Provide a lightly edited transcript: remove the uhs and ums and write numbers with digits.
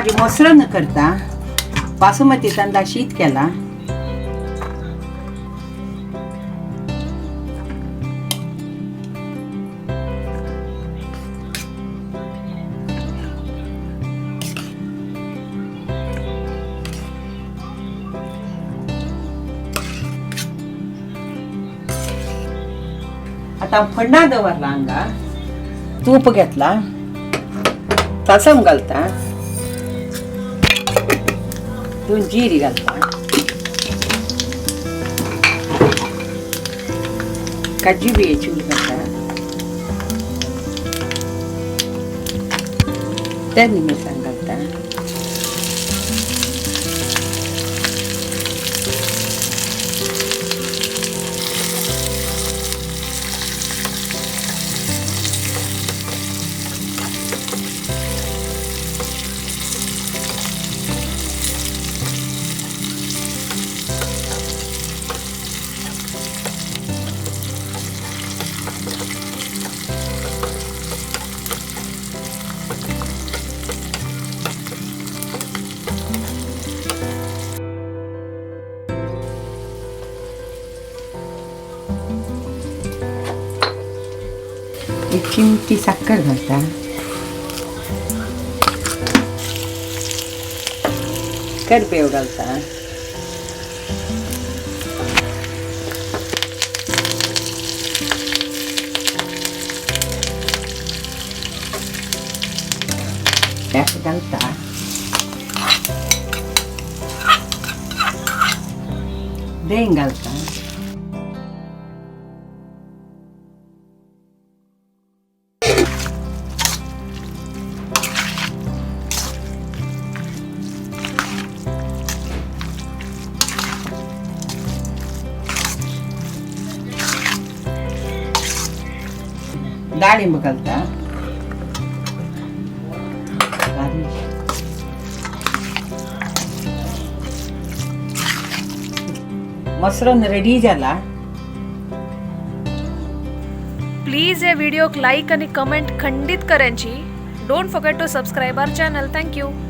भाजी मोसरान करता. बासमती तांदळा शीत केला. आता फंडा दवरला हांगा, तूप घेतला, तासम घालता, दोन जिरी घालता, काजू बियेची घालता, तेन्नी मिरसांग घालता. एक चिमटी साखर घालता, करबेव घालता, त्यात घालता, देंग घालता. डाळिंब घालता. मसरण रेडी झाला. प्लीज या व्हिडिओक लाईक आणि कमेंट खंडित करायची. Don't forget to subscribe our channel. Thank you.